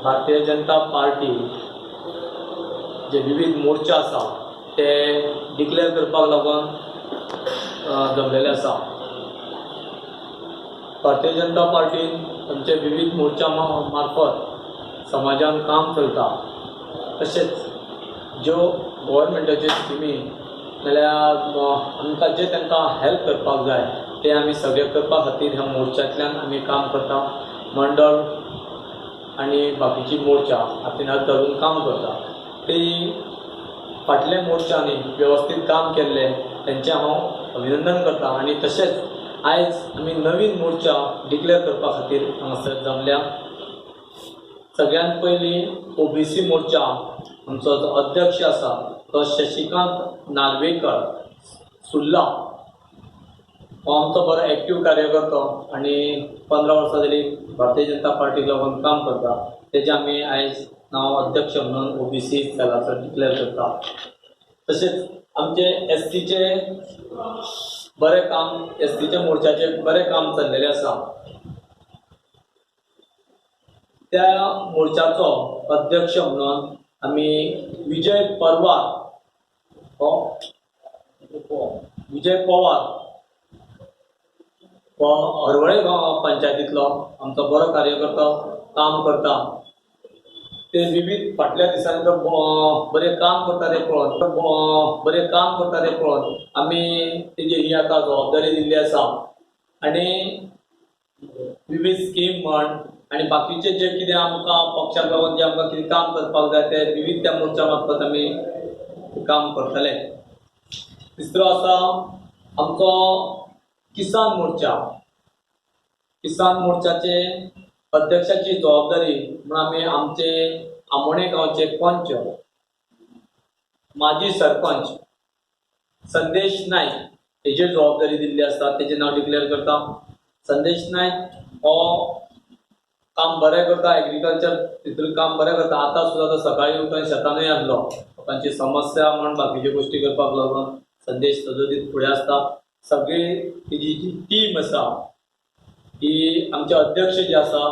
Bharatiya Janata party जे विविध मोर्चा आसा ते डिक्लेअर करपाक लागून जमलेले आसा. भारतीय जनता पार्टीन आमचे विविध मोर्चा मार्फत समाजान काम चलता. तशेंच ज्यो गव्हर्मेंटाच्यो स्किमी नाल्यार आमकां जे तांकां हेल्प करपाक जाय ते आमी सगळे करपा खातीर ह्या मोर्चांतल्यान आमी काम करता. मंडळ आनी बाकीची मोर्चा हातीन हात धरून काम करता. ती फाटल्या मोर्चांनी वेवस्थीत काम केल्लें तेंचें हांव अभिनंदन करता आनी तशेंच आयज आमी नवीन मोर्चा डिक्लेअर करपा खातीर हांगासर जमल्या. सगळ्यांत पयलीं ओबीसी मोर्चा आमचो जो अध्यक्ष आसा तो शशिकांत नार्वेकर सुर्ला हो आमचो बरो एक्टीव कार्यकर्तो आनी 15 वर्सां जाली भारतीय जनता पार्टीक लागून काम करता. तेजें आमी आयज नांव अध्यक्ष म्हणून ओबीसी सेलाचो डिक्लेअर करता. तशेंच आमचे एसटीचे बरें काम, एसटीच्या मोर्चाचें बरें काम चल्लेलें आसा. त्या मोर्चाचो अध्यक्ष म्हणून आमी विजय परवार हो विजय पवार हो हरवळे गांव पंचायतींतलो आमचो बरो कार्यकर्तो काम करता. ते विविध फाटल्या दिसांनी तो बरें काम करता ते पळोवन बरें काम करता ते पळोवन आमी तेजी ही आतां जबाबदारी दिल्ली आसा आनी विविध स्कीम म्हण आनी बाकीचे जे कितें आमकां पक्षाक लागून जे आमकां कितें काम करपाक जाय ते विविध त्या मोर्चा मार्फत आमी काम करतले. तिसरो आसा आमचो किसान मोर्चा. किसान मोर्चाचे अध्यक्षाची जबाबदारी म्हणून आमी आमचे आमोणे गांवचे पंच माजी सरपंच संदेश नायक हेजेर जबाबदारी दिल्ली आसा. तेजें नांव डिक्लेअर करता. संदेश नायक हो काम बरें करता, एग्रीकल्चर तितून काम बरें करता. आतां सुद्दां तो सकाळीं उठून शेतानूय आसलो. लोकांची समस्या म्हण बाकीच्यो गोश्टी करपाक लागून संदेश सदोदीत फुडें आसता. सगळी तेजी जी टीम आसा ती आमचे अध्यक्ष जे आसा